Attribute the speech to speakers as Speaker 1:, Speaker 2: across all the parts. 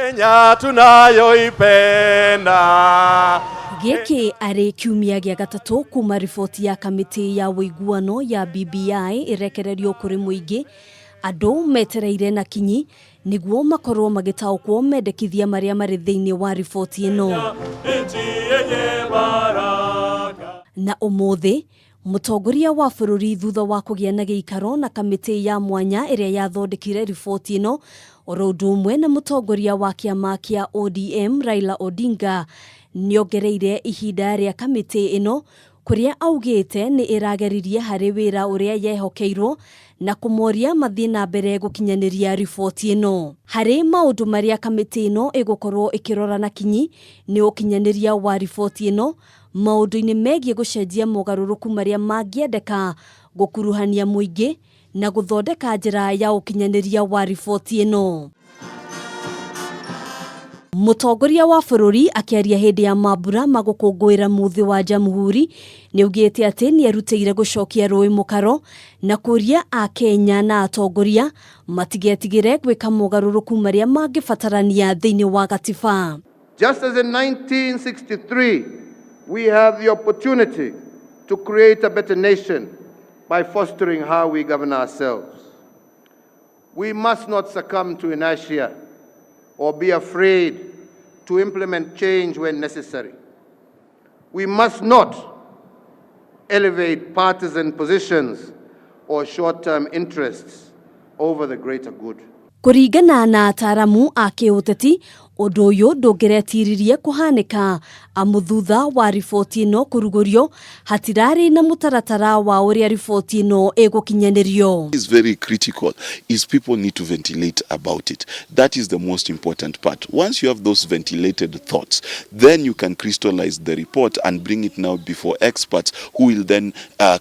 Speaker 1: Kenya tunayoipenda.
Speaker 2: Gĩkĩ arĩ kiumia gĩa gatatũ kuma riboti ya kamĩtĩ ya ũiguano ya BBI ĩrekererio kũrĩ mũingĩ, andũ metereire na kinyi nĩguo makorwo magĩtaũkwo mendekithia marĩa marĩ thĩinĩ wa riboti ĩno.
Speaker 1: Nchi yenye baraka.
Speaker 2: Na ũmũthĩ mũtongoria wa bũrũri thutha wa kũgĩa na gĩikaro na kamĩtĩ ya mwanya ĩrĩa yathondekire riboti ĩno oro ũndũ ũmwe na mũtongoria wa kĩama kĩa ODM Raila Odinga nĩongereire ihinda rĩa kamĩtĩ ĩno kũrĩa augĩte nĩ ĩrageririe harĩ wĩra ũrĩa yehokeirwo na kũmoria mathiĩ na mbere gũkinyanĩria riboti ĩno. Harĩ maũndũ marĩa kamĩtĩ ĩno ĩgũkorwo ĩkĩrora na kinyi nĩ ũkinyanĩria wa riboti ĩno maũndũ-inĩ megiĩ gũcenjia mogarũrũku marĩa mangĩendeka gũkuruhania mũingĩ na gũthondeka njĩra ya ũkinyanĩria wa riboti ĩno. Mũtongoria wa bũrũri akĩaria hĩndĩ ya mambura ma gũkũngũĩra mũthĩ wa Jamhuri nĩaugĩte atĩ nĩerutĩire gũcokia rũĩ mũkaro na kũria akenya na atongoria matigetigĩre gwĩka mogarũrũku marĩa mangĩbatarania thĩinĩ wa gatiba.
Speaker 3: Just as in 1963, we have the opportunity to create a better nation by fostering how we govern ourselves. We must not succumb to inertia or be afraid to implement change when necessary. We must not elevate partisan positions or short term interests over the greater good.
Speaker 2: Kũringana na ataramu a kĩũteti, ũndũ ũyũ ndũngĩretiririe kũhanĩka amu thutha wa riboti ĩno kũrugũrio hatirarĩ na mũtaratara wa ũrĩa riboti ĩno ĩgũkinyanĩrio.
Speaker 4: Is very critical is people need to ventilate about it. That is the most important part. Once you have those ventilated thoughts, then you can crystallize the report and bring it now before experts who will then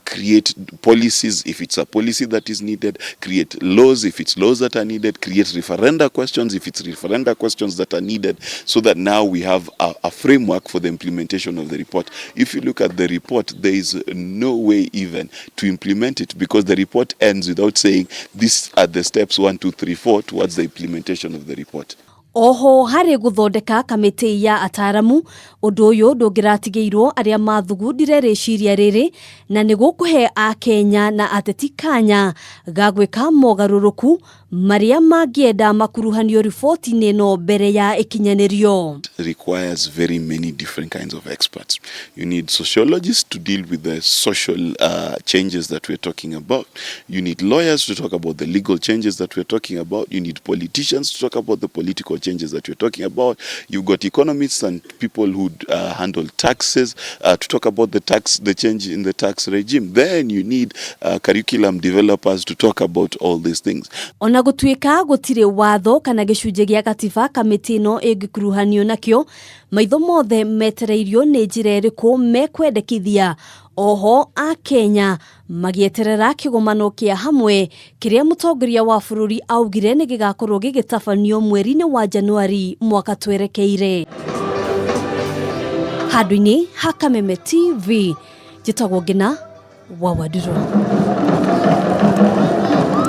Speaker 4: create policies if it's a policy that is needed, create laws if it's laws that are needed, create referenda questions if it's referenda questions that are needed, so that now we have a framework for the implementation of the report. If you look at the report, there is no way even to implement it because the report ends without saying these are the steps 1, 2, 3, 4 towards the implementation of the report.
Speaker 2: Oho harĩ gũthondeka kamĩtĩ ya ataramu, ũndũ ũyũ ndũngĩratigĩirwo arĩa mathugundire rĩciria rĩrĩ na nĩ gũkũhe akenya na ateti kanya ga gwĩka mogarũrũku marĩa mangĩenda makuruhanio riboti-inĩ ĩno mbere ya ĩkinyanĩrio.
Speaker 4: Requires very many different kinds of experts. You need sociologists to deal with the social changes that we're talking about. You need lawyers to talk about the legal changes that we're talking about. You need politicians to talk about the political changes that we're talking about. You've got economists and people who handle taxes to talk about the change in the tax regime. Then you need curriculum developers to talk about all these things.
Speaker 2: Ona gũtuĩka gũtirĩ watho kana gĩcunjĩ gĩa gatiba kamĩtĩ ĩno ĩngĩkuruhanio nakĩo, maitho mothe metereirio nĩ njĩra ĩrĩkũ mekwendekithia oho akenya magĩeterera kĩgomano kĩa hamwe kĩrĩa mũtongoria wa bũrũri augire nĩ gĩgakorwo gĩgĩtabanio mweri-inĩ wa Januari mwaka twerekeire. Handũ-inĩ ha Kameme TV, njĩtagwo Ngina wa Wandirũ.